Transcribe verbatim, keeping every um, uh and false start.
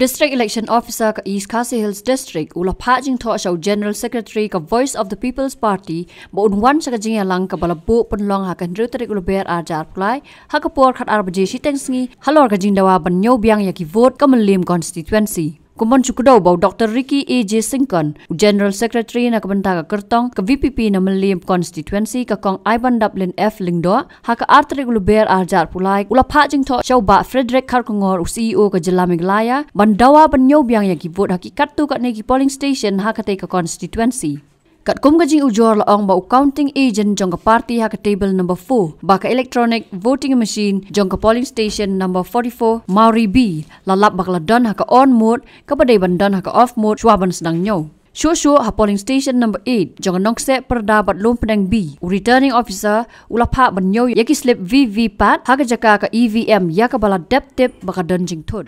District Election Officer ka East Khasi Hills District u la phah jingthoh sha u General Secretary ka Voice of the People's Party ba un wan sha ka jingïalang kaba la buh pynlong ha ka hynriew tarik u Lber ar hajar arphew lai ha ka por khatar baje shiteng sngi halor ka jingdawa ban ñiew biang ïa ki vote ka Mylliem constituency. Kumban shu kdew ba u Doctor Ricky A J Syngkon, u General Secretary na ka bynta ka kyrtong ka V P P na Mylliem constituency ka Kong Aibandaplin F Lyngdoh, ha ka ar tarik u Lber ar hajar arphew lai u la phah jingthoh sha u Bah Frederick Kharkongor, u C E O ka jylla Meghalaya, ban dawa ban ñiew biang ïa ki vote ha ki katto katne ki polling station ha katei ka constituency. Katkum ka jingujor la ong ba u counting agent jong ka party ha ka table number four ba ka electronic voting machine jong ka polling station number forty-four Mawrie B la lap ba ka la don ha ka on mode kaba dei ban don ha ka off mode shwa ban sdang ñiew. Shuh shuh ha polling station number eight jong ka Nongkseh Pyrda bad Lumpneng B, u returning officer u la phah ban ñiew ïa ki slip V V P A T ha ka jaka ka E V M ïa kaba la dep tip ba ka don jingthut.